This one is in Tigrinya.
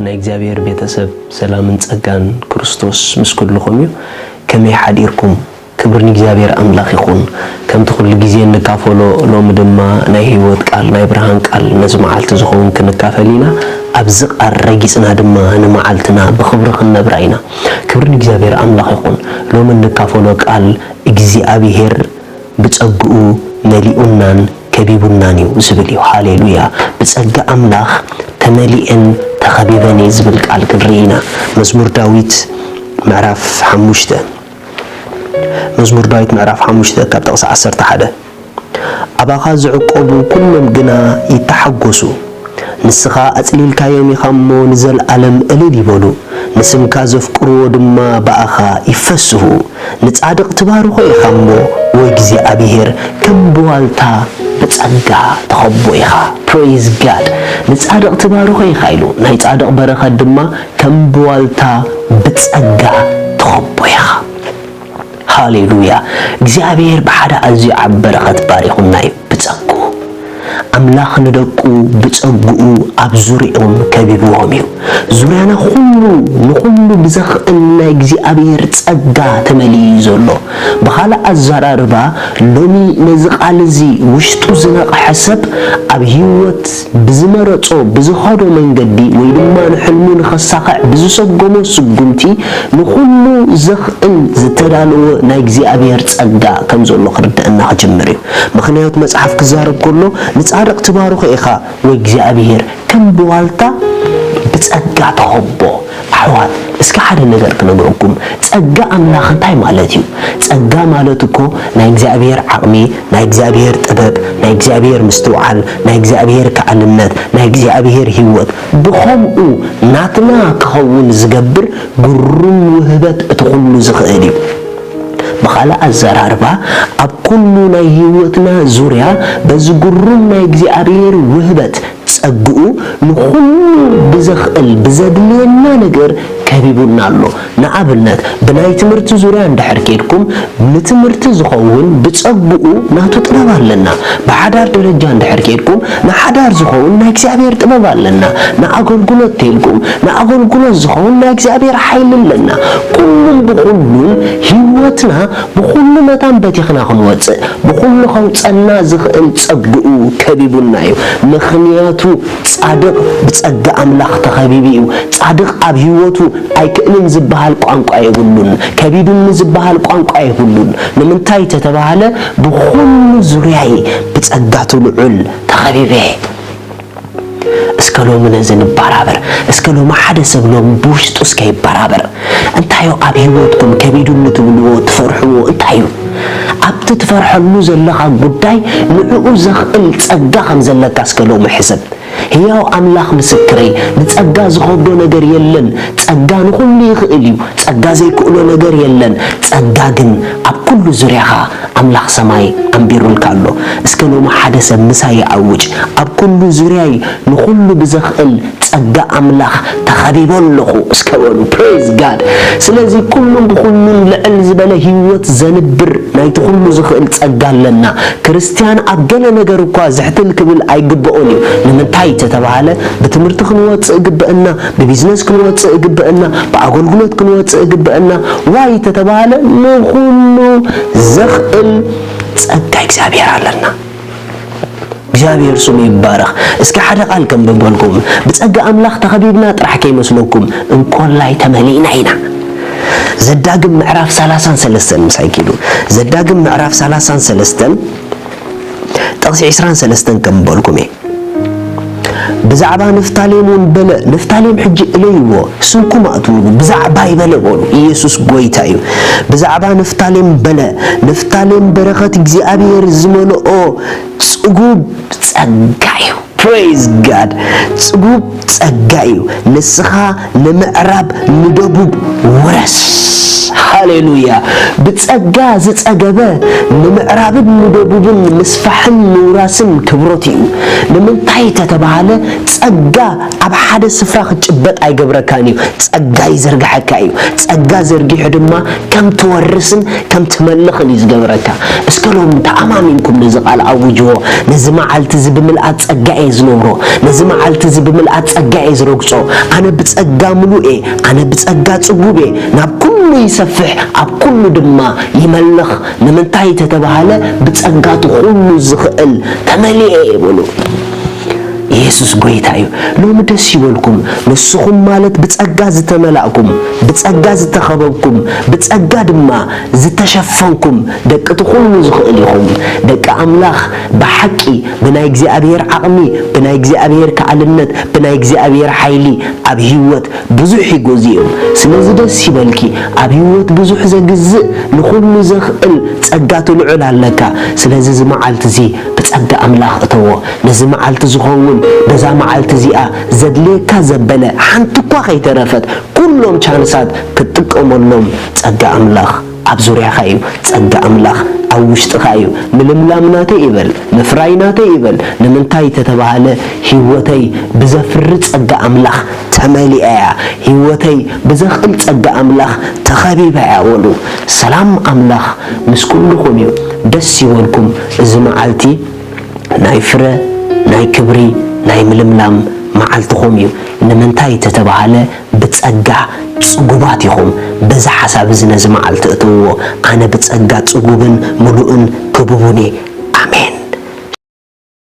ናይ እግዚኣብሔር ቤተሰብ ሰላምን ጸጋን ክርስቶስ ምስ ኩልኹም እዩ። ከመይ ሓዲርኩም? ክብሪ ንእግዚኣብሔር ኣምላኽ ይኹን። ከምቲ ኩሉ ግዜ እንካፈሎ፣ ሎሚ ድማ ናይ ህይወት ቃል፣ ናይ ብርሃን ቃል ነዚ መዓልቲ ዝኸውን ክንካፈል ኢና። ኣብዚ ቃል ረጊጽና ድማ ንመዓልትና ብኽብሪ ክንነብራ ኢና። ክብሪ ንእግዚኣብሔር ኣምላኽ ይኹን። ሎሚ እንካፈሎ ቃል እግዚኣብሔር ብጸግኡ መሊኡናን ከቢቡናን እዩ ዝብል እዩ። ሃሌሉያ! ብጸጋ ኣምላኽ ተመሊኤን ተኸቢበን እየ ዝብል ቃል ክንርኢ ኢና። መዝሙር ዳዊት ምዕራፍ ሓሙሽተ፣ መዝሙር ዳዊት ምዕራፍ ሓሙሽተ ካብ ጥቕሲ ዓሰርተ ሓደ፣ ኣባኻ ዝዕቆቡ ኩሎም ግና ይተሓጎሱ። ንስኻ ኣጽሊልካዮም ኢኻ እሞ ንዘለኣለም እልል ይበሉ። ንስምካ ዘፍቅርዎ ድማ ብኣኻ ይፈስሁ። ንጻድቕ ትባርኾ ኢኻ እሞ፣ ወእግዚኣብሔር፣ ከም ብዋልታ ብጸጋ ትኸቦ ኢኻ። ፕሬይዝ ጋድ። ንጻድቕ ትባርኾ ኢኻ ኢሉ። ናይ ጻድቕ በረኸት ድማ ከም ብዋልታ ብጸጋ ትኸቦ ኢኻ። ሃሌሉያ። እግዚኣብሔር ብሓደ ኣዝዩ ዓቢ በረኸት ባሪኹና እዩ ብጸግኡ። ኣምላኽ ንደቁ ብጸግኡ ኣብ ዙርያኦም ከቢብዎም እዩ። ዙርያና ኩሉ ንኹሉ ብዘኽእል ናይ እግዚኣብሔር ጸጋ ተመሊኡ እዩ ዘሎ። ብኻልእ ኣዘራርባ፣ ሎሚ ነዚ ቃል እዚ ውሽጡ ዝነቕሐ ሰብ ኣብ ህይወት ብዝመረጾ፣ ብዝኸዶ መንገዲ ወይ ድማ ንሕልሙ ንኸሳኽዕ ብዝሰጎሞ ስጉምቲ ንኹሉ ዘኽእል ዝተዳለወ ናይ እግዚኣብሔር ጸጋ ከም ዘሎ ክርድአና ክጅምር እዩ። ምኽንያቱ መጽሓፍ ክዛረብ ከሎ ንጻድቕ ትባርኾ ኢኻ ወይ እግዚኣብሔር ከም ብዋልታ ብጸጋ ተኸቦ። ኣሕዋት፣ እስኪ ሓደ ነገር ክነግረኩም። ጸጋ ኣምላኽ እንታይ ማለት እዩ? ጸጋ ማለት እኮ ናይ እግዚኣብሔር ዓቕሚ፣ ናይ እግዚኣብሔር ጥበብ፣ ናይ እግዚኣብሔር ምስትውዓል፣ ናይ እግዚኣብሔር ከኣልነት፣ ናይ እግዚኣብሔር ህይወት፣ ብኸምኡ ናትና ክኸውን ዝገብር ግሩም ውህበት እቲ ኩሉ ዝኽእል እዩ። ብኻልእ ኣዘራርባ፣ ኣብ ኩሉ ናይ ህይወትና ዙርያ በዚ ግሩም ናይ እግዚኣብሔር ውህበት ጸግኡ ንኹሉ ብዘኽእል ብዘድልየና ነገር ከቢቡና ኣሎ። ንኣብነት፣ ብናይ ትምህርቲ ዙርያ እንድሕር ኬድኩም፣ ንትምህርቲ ዝኸውን ብጸግኡ ናቱ ጥበብ ኣለና። ብሓዳር ደረጃ እንድሕር ኬድኩም፣ ንሓዳር ዝኸውን ናይ እግዚኣብሔር ጥበብ ኣለና። ንኣገልግሎት ተልኩም፣ ንኣገልግሎት ዝኸውን ናይ እግዚኣብሔር ሓይሊ ኣለና። ኩሉን ብኹሉን ህይወትና ብኹሉ መታን በቲኽና ክንወጽእ፣ ብኹሉ ከውጸና ዝኽእል ጸግኡ ከቢቡና እዩ። ምኽንያቱ ጻድቕ ብጸጋ ኣምላኽ ተኸቢቡ እዩ። ጻድቕ ኣብ ህይወቱ ኣይክእልን ዝበሃል ቋንቋ የብሉን። ከቢዱኒ ዝበሃል ቋንቋ የብሉን። ንምንታይ ተተባህለ፣ ብኹሉ ዙርያይ ብጸጋቱ ልዑል ተኸቢበ። እስከ ሎሚ ነዚ ንበራበር። እስከ ሎሚ ሓደ ሰብ ሎሚ ብውሽጡ እስከ ይበራበር። እንታይ እዩ ኣብ ህይወትኩም ከቢዱኒ ትብልዎ፣ ትፈርሕዎ እንታይ እዩ? ኣብቲ ትፈርሐሉ ዘለኻ ጉዳይ ንዕኡ ዘኽእል ጸጋ ከም ዘለካ እስከ ሎሚ ሕሰብ። ህያው ኣምላኽ ምስክረይ፣ ንጸጋ ዝኸብዶ ነገር የለን። ጸጋ ንኹሉ ይኽእል እዩ። ጸጋ ዘይክእሎ ነገር የለን። ጸጋ ግን ኣብ ኩሉ ዙርያኻ ኣምላኽ ሰማይ ኣንቢሩልካ ኣሎ። እስከ ሎሚ ሓደ ሰብ ምሳይ ይኣውጅ፣ ኣብ ኩሉ ዙርያይ ንኹሉ ብዘኽእል ጸጋ ኣምላኽ ተኸቢበ ኣለኹ እስከ በሉ። ፕሬዝ ጋድ። ስለዚ ኩሉን ብኹሉን ልዕል ዝበለ ህይወት ዘንብር ናይቲ ኩሉ ዝኽእል ጸጋ ኣለና። ክርስትያን ኣብ ገለ ነገር እኳ ዝሕትል ክብል ኣይግብኦን እዩ። ንምንታይ ተተባሃለ፣ ብትምህርቲ ክንወጽእ እግብአና፣ ብቢዝነስ ክንወጽእ እግብአና፣ ብኣገልግሎት ክንወጽእ እግብአና። ዋይ ተተባሃለ፣ ንኹሉ ዘኽእል ጸጋ እግዚኣብሔር ኣለና። እግዚኣብሔር ስሙ ይባረኽ። እስኪ ሓደ ቃል ከንብበልኩም። ብጸጋ ኣምላኽ ተኸቢብና ጥራሕ ከይመስለኩም፣ እንኮላይ ተመሊእና ኢና። ዘዳግም ምዕራፍ ሰላሳን ሰለስተን ምሳይ ኪዱ። ዘዳግም ምዕራፍ ሰላሳን ሰለስተን ጥቕሲ ዕስራን ሰለስተን ከንብበልኩም እየ። ብዛዕባ ንፍታሌም እውን በለ፣ ንፍታሌም ሕጂ እለይዎ፣ ስንኩም ኣእትውሉ፣ ብዛዕባይ በለ በሉ። ኢየሱስ ጐይታ እዩ። ብዛዕባ ንፍታሌም በለ፣ ንፍታሌም በረኸት እግዚኣብሔር ዝመልኦ ጽጉብ ጸጋ እዩ። ፕሬዝ ጋድ። ጽጉብ ጸጋ እዩ። ንስኻ ንምዕራብ ንደቡብ ውረስ። ሃሌሉያ። ብጸጋ ዝጸገበ ንምዕራብን ንደቡብን ምስፋሕን ምውራስን ክብሮት እዩ። ንምንታይ ተተባሃለ፣ ጸጋ ኣብ ሓደ ስፍራ ክትጭበጥ ኣይገብረካን እዩ። ጸጋ ይዘርግሐካ እዩ። ጸጋ ዘርጊሑ ድማ ከም ትወርስን ከም ትመልኽን እዩ ዝገብረካ። እስከ ሎም ተኣማሚንኩም ነዚ ቃል ኣውጅዎ። ነዚ መዓልቲ እዚ ብምልኣት ጸጋ እየ ዝነብሮ። ነዚ መዓልቲ እዚ ብምልኣት ጸጋ እየ ዝረግጾ። ኣነ ብጸጋ ምሉእ እየ። ኣነ ብጸጋ ጽጉብ እየ። ናብ ኩሉ ይሰፍሕ፣ ኣብ ኩሉ ድማ ይመልኽ። ንምንታይ ተተባሃለ፣ ብጸጋ እቲ ኩሉ ዝኽእል ተመሊኤ እየ በሉ። ኢየሱስ ጎይታ እዩ። ሎሚ ደስ ይበልኩም፣ ንስኹም ማለት ብጸጋ ዝተመላእኩም፣ ብጸጋ ዝተኸበብኩም፣ ብጸጋ ድማ ዝተሸፈንኩም ደቂ እቲ ኩሉ ዝኽእል ኢኹም። ደቂ ኣምላኽ ብሓቂ ብናይ እግዚኣብሔር ዓቕሚ፣ ብናይ እግዚኣብሔር ከኣልነት፣ ብናይ እግዚኣብሔር ሓይሊ ኣብ ህይወት ብዙሕ ይጎዝዮም። ስለዚ ደስ ይበልኪ፣ ኣብ ህይወት ብዙሕ ዘግዝእ ንኹሉ ዘኽእል ጸጋ ትልዑል ኣለካ። ስለዚ እዚ መዓልቲ እዚ ብጸጋ ኣምላኽ እተዎ። ነዚ መዓልቲ ዝኸውን፣ ነዛ መዓልቲ እዚኣ ዘድልየካ ዘበለ ሓንቲ እኳ ከይተረፈት፣ ኩሎም ቻንሳት ክትጥቀመሎም ጸጋ ኣምላኽ ኣብ ዙርያኻ እዩ። ጸጋ ኣምላኽ ኣብ ውሽጥኻ እዩ። ምልምላም ናተይ ይበል፣ ምፍራይ ናተይ ይበል። ንምንታይ ተተባሃለ፣ ህይወተይ ብዘፍሪ ጸጋ ኣምላኽ ተመሊኣ እያ። ህይወተይ ብዘኽእል ጸጋ ኣምላኽ ተኸቢባ እያ በሉ። ሰላም ኣምላኽ ምስ ኩልኹም እዩ። ደስ ይበልኩም። እዚ መዓልቲ ናይ ፍረ፣ ናይ ክብሪ፣ ናይ ምልምላም መዓልትኹም እዩ። ንምንታይ ተተባሃለ፣ ብጸጋ ጽጉባት ኢኹም። በዚ ሓሳብ እዚ ነዚ መዓልቲ እተውዎ። ኣነ ብጸጋ ጽጉብን ምሉእን ክቡብን እየ።